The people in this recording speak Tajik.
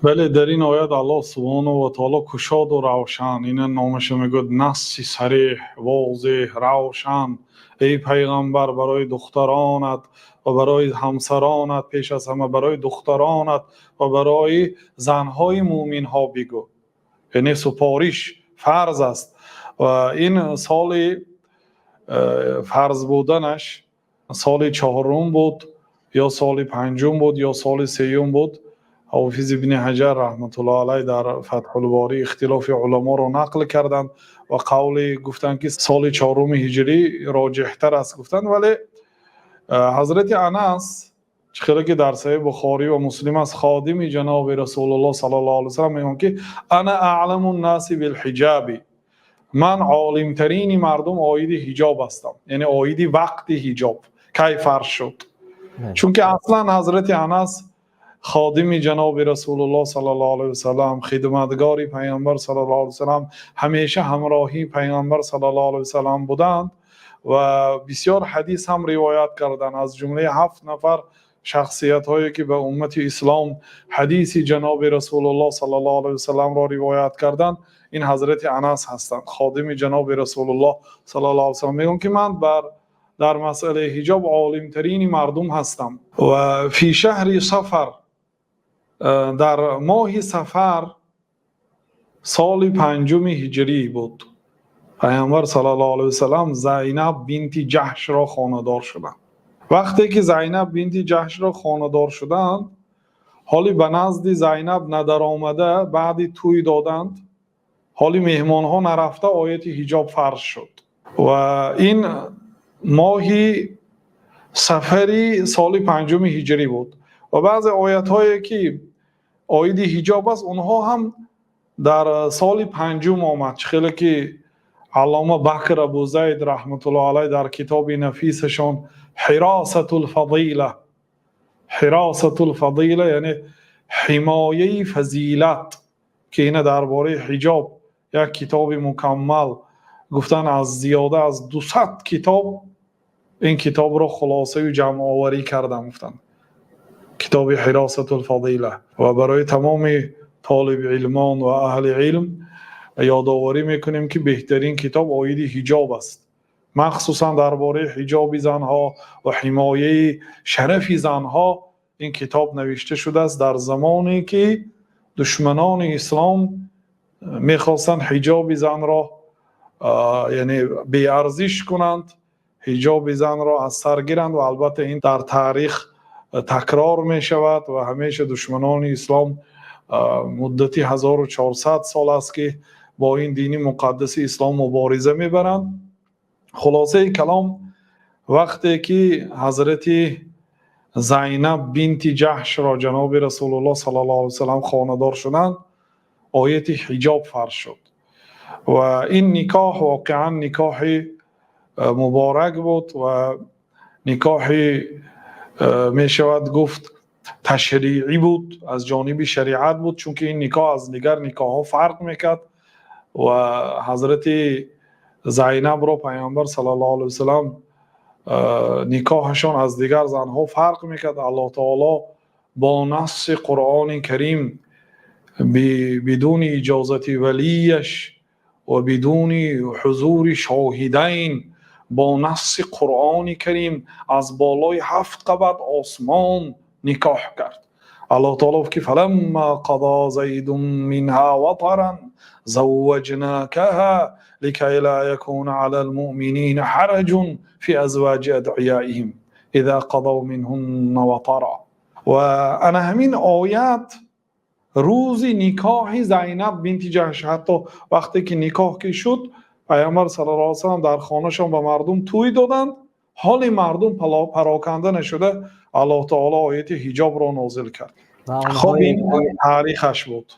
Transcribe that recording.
Бале, дар ин оят Аллоҳ субҳонаҳу ва таъоло кушод ва равшан, инро номашро мегӯяд насси сареҳ, возеҳ, равшан. Эй паёмбар, барои духтаронат ва барои ҳамсаронат, пеш аз ҳама барои духтаронат ва барои занҳои мӯъминҳо бигӯ. Яъне супориш фарз аст ва ин сол фарз буданаш соли чорум буд ё соли панҷум буд ё соли сеюм буд. Ҳофиз Ибни Ҳаҷар раҳматуллоҳи алайҳ дар Фатҳул-Борӣ ихтилофи уламоро нақл карданд ва қавле гуфтанд, ки соли чоруми ҳиҷрӣ роҷеҳтар аст гуфтанд. Вале Ҳазрати Анас, ки дар Саҳеҳи Бухорӣ ва Муслим аст, ходими ҷаноби Расулуллоҳ саллаллоҳу алайҳи васаллам мегӯянд, ки أنا أعلم الناس بالحجاب, ман олимтарини мардум оиди ҳиҷоб ҳастам, яъне оиди вақти ҳиҷоб, кай фарз шуд. Чунки аслан Ҳазрати Анас ходими ҷаноби Расулуллоҳ саллаллоҳу алайҳи васаллам, хидматгори паёмбар саллаллоҳу алайҳи васаллам, ҳамеша ҳамроҳии паёмбар саллаллоҳу алайҳи васаллам буданд ва бисёр ҳадис ҳам ривоят карданд. Аз ҷумлаи ҳафт нафар шахсиятҳое, ки ба уммати ислом ҳадиси ҷаноби Расулуллоҳ саллаллоҳу алайҳи васалламро ривоят карданд, ин Ҳазрати Анас ҳастанд, ходими ҷаноби Расулуллоҳ саллаллоҳу алайҳи васаллам. Мегӯям, ки ман дар масъалаи ҳиҷоб олимтарини мардум ҳастам. Ва في شهر صفر, дар моҳи сафар, соли панҷуми ҳиҷрӣ буд, паёмбар саллаллоҳу алайҳи васаллам Зайнаб бинти Ҷаҳшро хонадор шуданд. Вақте ки Зайнаб бинти Ҷаҳшро хонадор шуданд, ҳоли ба назди Зайнаб надаромада, баъди тӯй доданд, ҳоли меҳмонҳо нарафта, ояти ҳиҷоб фарз шуд. Ва ин моҳи сафари соли панҷуми ҳиҷрӣ буд. Ва баъзе оятҳое, ки оиди ҳиҷоб аст, онҳо ҳам дар соли панҷум омад. Чӣ хеле ки Аллома Бакр Абу Зайд раҳматуллоҳ алайҳ дар китоби нафисашон Ҳиросатул фадила, Ҳиросатул фадила, яъне ҳимояи фазилат, ки ина дар бораи ҳиҷоб як китоби мукаммал гуфтан, аз зиёда аз 200 китоб ин китобро хулосаю ҷамъоварӣ кардам гуфтанд, китоби Ҳиросатул фадила. Ва барои тамоми толиби илмон ва аҳли илм ёдоварӣ мекунем, ки беҳтарин китоб оиди ҳиҷоб аст, махсусан дар бораи ҳиҷоби занҳо ва ҳимояи шарафи занҳо. Ин китоб навишта шудааст дар замоне, ки душманони ислом мехостанд ҳиҷоби занро, яъне, беарзиш кунанд, ҳиҷоби занро аз сар гиранд. Ва албатта ин дар таърих такрор мешавад ва ҳамеша душманони ислом муддати 1400 сол аст, ки бо ин дини муқаддаси ислом мубориза мебаранд. Хулосаи калом, вақте ки Ҳазрати Зайнаб бинти Ҷаҳшро ҷаноби Расулуллоҳ саллаллоҳу алайҳи васаллам хонадор шуданд, ояти ҳиҷоб фарз шуд. Ва ин никоҳ воқеан никоҳи муборак буд ва никоҳи, мешавад гуфт, ташриъӣ буд, аз ҷониби шариат буд, чунки ин никоҳ аз дигар никоҳҳо фарқ мекард. Ва Ҳазрати Зайнабро паёмбар саллаллоҳу алайҳи васаллам никоҳашон аз дигар занҳо фарқ мекард. Аллоҳ таоло бо насси Қуръони Карим, бидуни иҷозати валияш ва бидуни ҳузури шоҳидайн, бо насси Қуръони Карим аз болои ҳафт қабат осмон никоҳ кард. Аллоҳ таоло гуфт, ки فلما قضى زيد منها وطرا زوجناكها لكي لا يكون على المؤمنين حرج في أزواج أدعيائهم إذا قضوا منهن وطرا. Ва ана ҳамин оят рӯзи никоҳи Зайнаб бинти Ҷаҳш, ҳатто вақте ки никоҳ ки шуд, паёмбар саллаллоҳу алайҳи васаллам дар хонашон ба мардум тӯй доданд, ҳоли мардум пароканда нашуда, Аллоҳ таоло ояти ҳиҷобро нозил кард. Ва Хоб, онҳое ин таърихаш буд.